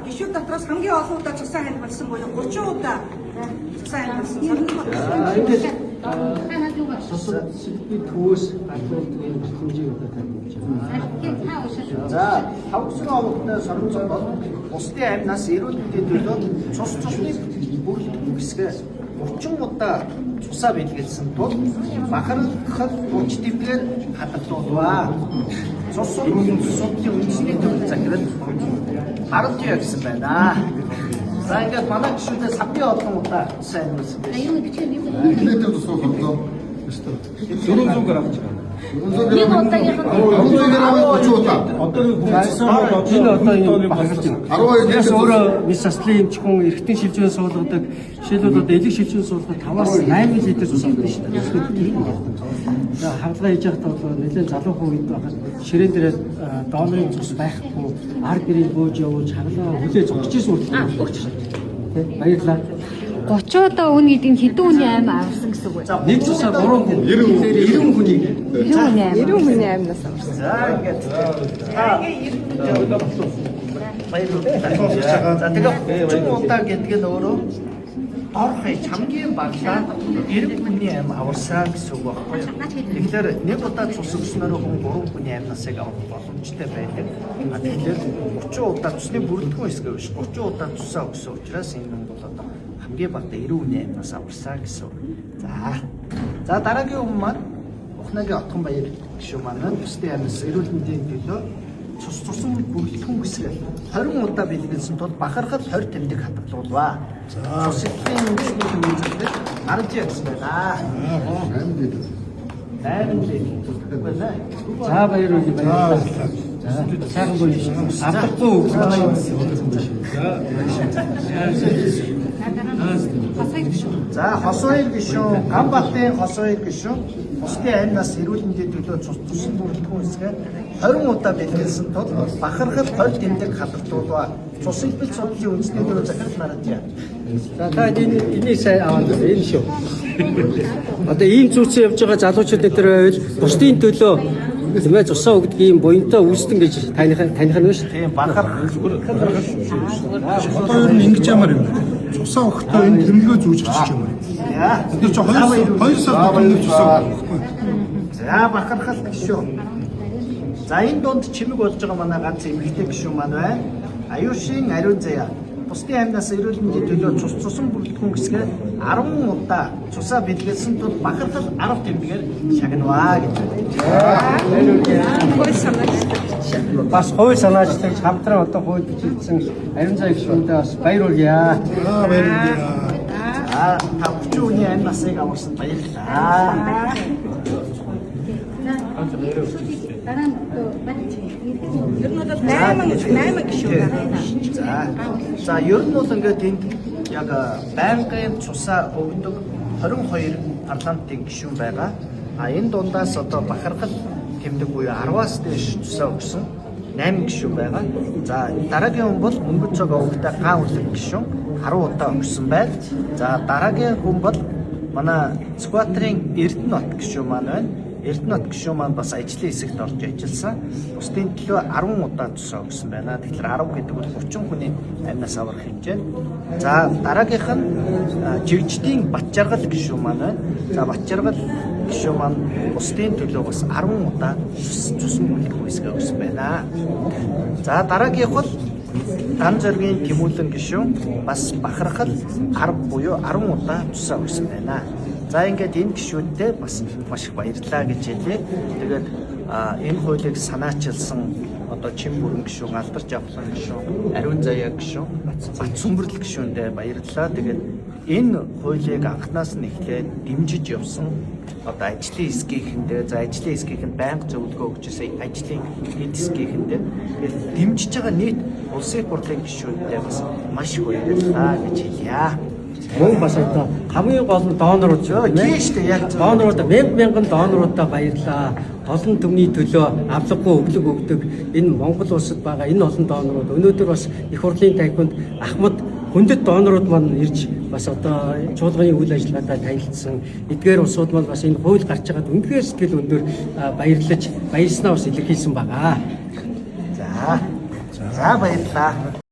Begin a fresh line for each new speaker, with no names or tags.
Гишүүд дотроос хамгийн олон удаа цусаа ханивалсан буюу 30 удаа цусаа ханивалсан Сорномбат гишүүн.
Ингээд цус сэдвийн төвөөс гаргуулдаг энэ хөтөлмжийг одоо танд хэлж байна.
За, Хавгсрын овогтой Сорон бол бусдын амнаас эрүүл мэндийн төлөө цус цусны бүрэлдэхүүн хэсгээ 30 удаа цусаа бэлгэлсэн тул бахархал 30 тэмдгээр хадгалуулваа. Цус судлалын үндэсний төв захирал Харамтия гэсэн байна. За, ингээд манай гишүүдээс хамгийн олон удаа цусаа амиулсан байх.
Эхлээд тусах холдоо.
400 г авч байгаа.
400
Нэг удаагийнх нь
400 г 30 удаа.
Одоо нэг хүнссэн бол
Энэ одоо энэ бахархаж байна.
12
Тэрээс
литр.
өөрөө мэс заслын эмчхэн эргэтэн шилжүүн суулгадаг. Жишээлбэл, одоо элэг шилжүүн суулгах 5-аас 8 литр цус авдаг шүү дээ. За, хавлгаа хийж байхдаа бол нэлээд залуухан үед байхад ширээн дээр донорын цус байхгүй ар гэрийг бууж явуулж хаглаа хүлээж зогсож ирсэн хүртэл. Тэ, баярлалаа.
30 удаа үн гэдэг нь хэдэн хүний аим авсан гэсэн үг вэ?
Нэг цусаа 3 хүн. 90 хүнийг.
90 хүний аим.
90 хүний амнаас авсан.
За, ингээд та баярлалаа. За, тэгээ 30 удаа гэдэг нь өөрөө дор хаяж хамгийн багадаа 90 хүний амь аварсан гэсэн үг байхгүй юу? Тэгэхээр нэг удаа цус өгснөөрөө хүн 3 хүний амь насыг авах боломжтой байдаг. А тэгэхээр 30 удаа цусны бүрэлдэхүүн хэсгээ биш, 30 удаа цусаа өгсөн учраас энэ хүн бол одоо хамгийн багадаа 90 хүний амь нас аварсан гэсэн үг. За. За, дараагийн хүн маань Ухнагийн Отгон Баяр гишүүн маань бусдын амьс эрүүл мэндийн төлөө цус цусан бүрэлдэхүүн хэсгээ 20 удаа бэлгэлсэн тул бахархал 20 тэмдэг хадгалуулваа. Цус сэдвийн үндэсний төвийн захирал Аранжи гэсэн байна.
8 литр.
8 литр байна.
За, баярлалаа. Баярлалаа. За, сайхан гоё юм. Авдаггүй өгч.
За, Хосоёр гишүүн, Ганбатын Хосоёр гишүүн бусдын амнаас эрүүл мэндийн төлөө цус цусан бүрэлдэхүүн хэсгээ 20 удаа бэлгэлсэн тул бахархал 20 тэмдэг хадгалуулваа. Цус элбэл судлалын үндэсний төвийн захирал Наранжи.
За, та энэ энийг сайн аваад энэ шүү. Одоо ийм зүүцэн явж байгаа залуучууд энэ төр байвал бусдын төлөө, тийм ээ, цусаа өгдөг ийм буянтай үүсдэн гэж таних таних нь шүү.
Тийм, бахарх
Одоо ер нь ингэж ямар юм. Цусаа өгөхдөө энэ тэмдгөө зүүж очиж юм.
Яа.
Бид нар чи 2 2 сар дотор нэг цусаа өгөхгүй.
За, бахархал гишүүн. За, энэ дунд чимэг болж байгаа манай ганц эмэгтэй гишүүн маань байна. Аюушийн Ариун Заяа. Бусдын амнаас эрүүл мэндийн төлөө цус цусан бүрэлдэхүүн хэсгээ 10 удаа цусаа бэлгэлсэн тул бахархал 10 тэмдгээр шагнаваа гэж байна.
Хууль санаачлагдчих.
Бас хууль санаачлагч хамтран одоо хууль бичигдсэн Ариун Заяа гишүүндээ бас баяр хүргье.
За, баярлалаа.
За, та 30 хүний амь насыг аварсан баярлалаа.
Дараа нь
Ер нь бол 8 8 гишүүн байна.
За. За, ер нь бол ингээд энд яг байнгын цусаа өгдөг 22 парламентын гишүүн байгаа. А энэ дундаас одоо бахархал тэмдэг буюу 10-аас дээш цусаа өгсөн 8 гишүүн байгаа. За, дараагийн хүн бол мөнгө цог овогтой Гаан үлэг гишүүн 10 удаа өгсөн байна. За, дараагийн хүн бол манай Сүхбаатарын Эрдэнэбат гишүүн маань байна. Эрдэнэбат гишүүн маань бас ажлын хэсэгт орж ажилласан. Бусдын төлөө 10 удаа цусаа өгсөн байна. Тэгэхээр 10 гэдэг бол 30 хүний амнаас аврах хэмжээ. За, дараагийнх нь Жигждийн Батжаргал гишүүн маань байна. За, Батжаргал гишүүн маань бусдын төлөө бас 10 удаа цусан бүрэлдэхүүн хэсгээ өгсөн байна. За, дараагийнх бол Дан зоригийн Тэмүүлэн гишүүн бас бахархал 10 буюу 10 удаа цусаа өгсөн байна. За, ингээд энэ гишүүнтэй бас маш их баярлалаа гэж хэлье. Тэгээд энэ хуулийг санаачилсан одоо Чин бүрэн гишүүн, Алдар Жавхлан гишүүн, Ариун Заяа гишүүн, Бат Сүмбэрлэл гишүүндээ баярлалаа. Тэгээд энэ хуулийг анхнаас нь эхлээд дэмжиж явсан одоо ажлын хэсгийнхэндээ, за, ажлын хэсгийнхэнд байнга зөвлөгөө өгч ирсэн ажлын эд хэсгийнхэндээ, тэгээд дэмжиж байгаа нийт улсын хурлын гишүүнтэй бас маш их баярлалаа гэж хэлье.
Мөн бас одоо хамгийн гол нь донорууд шүү, тийм ээ.
Тийм шүү дээ, яг зөв.
Донорууд, мянга мянган доноруудаа баярлалаа. Олон түмний төлөө авлаггүй өглөг өгдөг энэ Монгол улсад байгаа энэ олон донорууд өнөөдөр бас их хурлын танхимд Ахмад хүндэт донорууд маань ирж бас одоо чуулганы үйл ажиллагаатай танилцсан. Эдгээр улсууд маань бас энэ хууль гарч байгаад үнэхээр сэтгэл өндөр баярлаж баярснаа бас илэрхийлсэн байгаа.
За. За, баярлалаа.